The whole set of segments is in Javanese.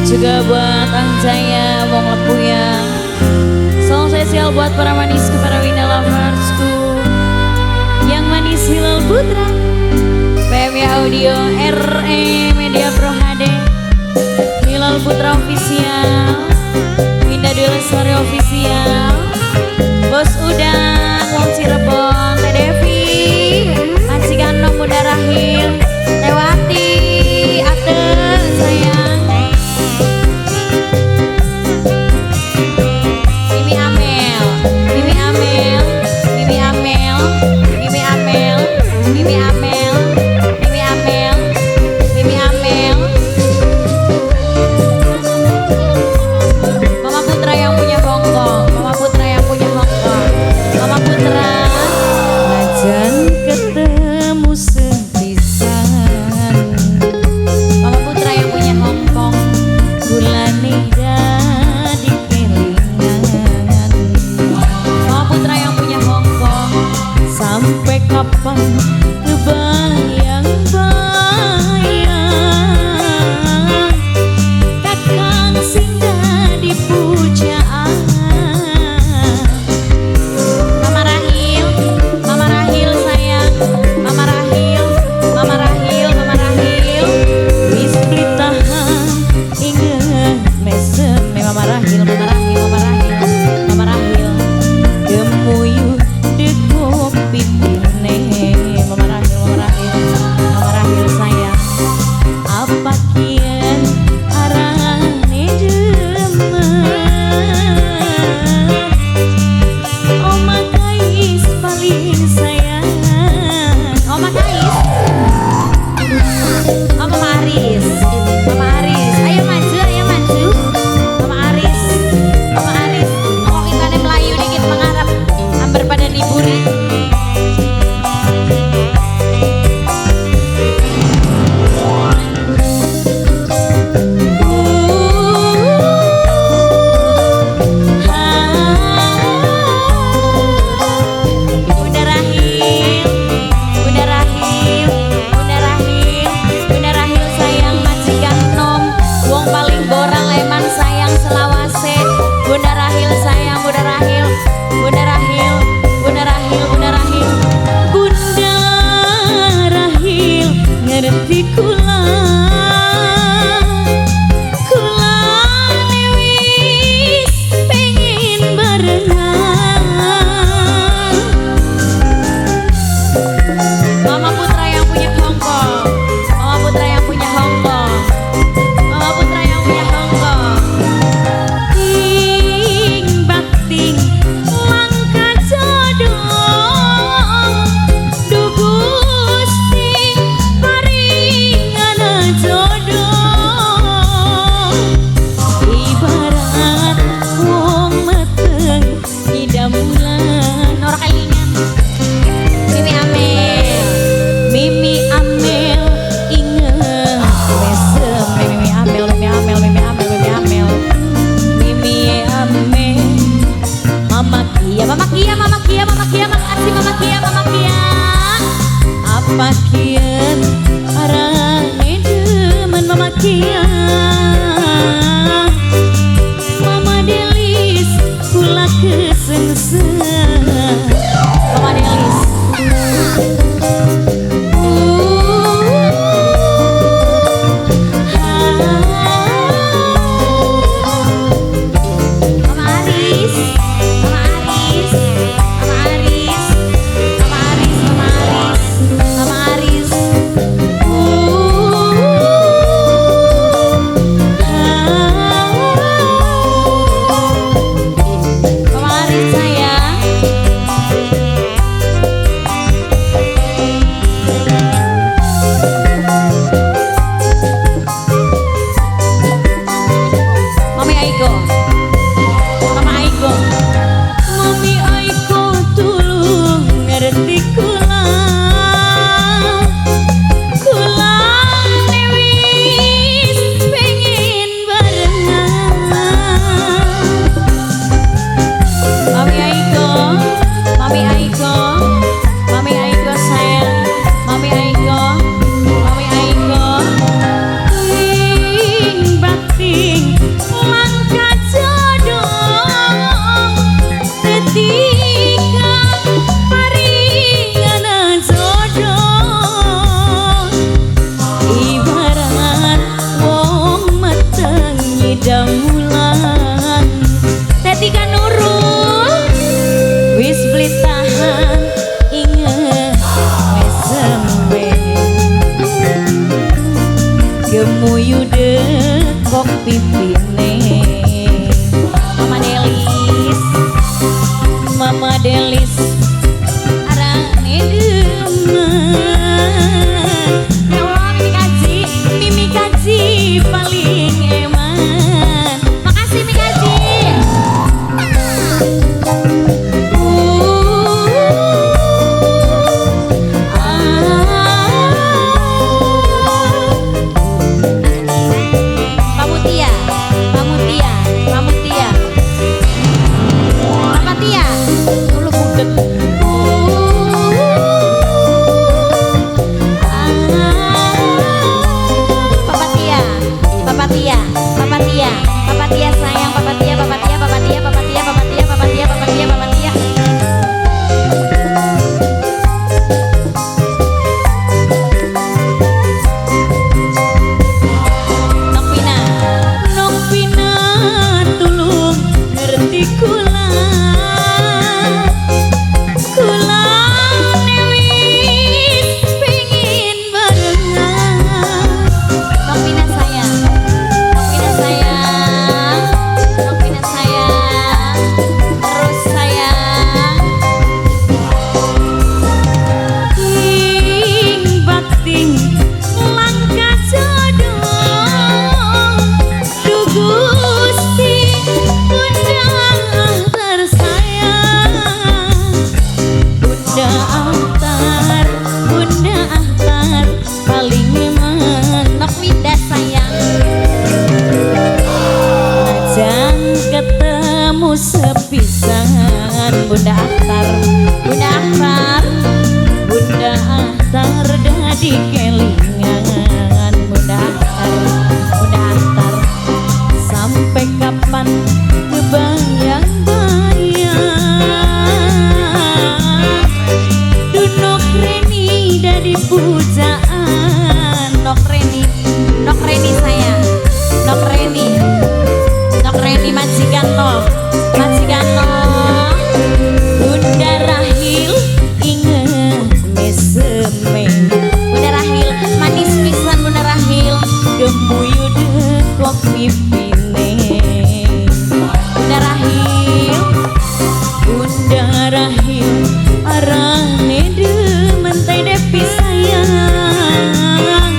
Juga buat Angjaya Wong Lepuyang. Salam spesial buat para manis para Winda loversku. Yang manis Hilal Putra, PMY Audio, RE Media Pro HD, Hilal Putra Official, Winda Dwi Lestari Official, Bos Udang, Wong Cirebon, Teh Devi, Majikan Nom Bunda Rahim, Tewati, Ate sayang, Mimi Amel, Mimi Amel, Mimi Amel, Mimi Amel, Mimi Amel, Mimi Amel, Mimi Amel, Mama Putra yang punya Hongkong, Mama Putra yang punya Hongkong, Mama Putra. Najan ketemu sepisan, Mama Putra yang punya Hongkong, gulane dadi kelingan. Mama Putra yang punya Hongkong, sampai kapan kebayang-bayang kakang sing dadi pujaan. Mama Rahil, Mama Rahil sayang, Mama Rahil, Mama Rahil, Mama Rahil, wis beli tahan inget mesem. Mama Rahil, Mama Rahil, Mama Rahil, Mama Rahil, gemuyu dekuk pipine. Mama Rahil, Mama Rahil, Mama Rahil sayang, apa kian arane demen. Oma Kais paling sayang. Oma Kais, oh Mama Aris, Mama Aris, ayo maju, ayo maju. Mama Aris, Mama Aris, kok kitane melayu dikit mengarap amber pada diburi. Bunda Rahil, Bunda Rahil, Bunda Rahil, Bunda Rahil sayang majikan nom, wong paling borang eman sayang selawase. Bunda Rahil sayang, Bunda Rahil, Bunda Rahil, Bunda Rahil, Bunda Rahil, Bunda Rahil ngerti kula. Kula wis pengen barengan. Mama Putra yang punya Hongkong, Mama Putra yang punya Hongkong, Mama Putra yang punya Hongkong. Ting bating langka jodoh, duh Gusti paringana jodoh. Ibarat wong meteng ngidam bulan ora kelingan. Mimi Amel, Mimi Amel inget mesem. Mimi Amel, Mimi Amel, Mimi Amel, Mimi Amel, Mimi Amel. Mama Kia, Mama Kia, Mama Kia, Mama Kia, makasih Mama Kia, Mama Kia. Apa kian arane demen Mama Kia. Mama Delis kula kesengsem. Mama Delis. Mama Aris, Mama Aris, Mama Aris, Mama Aris, Mama Aris, Mama Aris. Gemuyu dekok pipine. Mama Delis, Mama Delis arane demen. Ya Allah, Mimi Kaji, Mimi Kaji paling eman. Makasih Mimi Kaji. Pamutia, Pamutia, Pamutia, Papatia, dulu budek. Papatia, Papatia, Papatia, Papatia sayang, Papatia, Papatia, Papatia, Papatia, Papatia, Papatia, Papatia, Papatia. Nokpina, Nokpina tulung ngerti kula. Kula wis pengin barengan. Nokpina sayang, Nokpina sayang, Nokpina sayang, terus sayang. Ing batin langka jodoh, Duh Gusti Bunda tersayang. Bunda Ahtar, Bunda Ahtar paling eman. Nok Winda sayang. Najan ketemu sepisan Bunda Ahtar, Bunda Ahtar, Bunda Ahtar dadi kelingan. Bunda Ahtar, Bunda Ahtar sampai kapan kebayang-bayang. Dunok Reni dari pujaan. Nok Reni, Nok Reni sayang, Nok Reni, Nok Reni majikan no, majikan no. Bunda Rahil inget meseme. Bunda Rahil manis pisan Bunda Rahil, gemuyu dekok pipine. Bunda Rahil, Bunda Rahil arane demen Teh Depi sayang.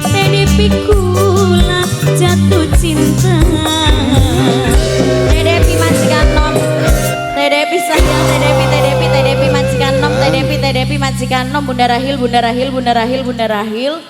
Teh Depi kula jatuh cinta. Teh Depi majikan nom, Teh Depi sayang, Teh Depi, Teh Depi, Teh Depi majikan nom, Teh Depi, Teh Depi majikan nom. Bunda Rahil, Bunda Rahil, Bunda Rahil, Bunda Rahil.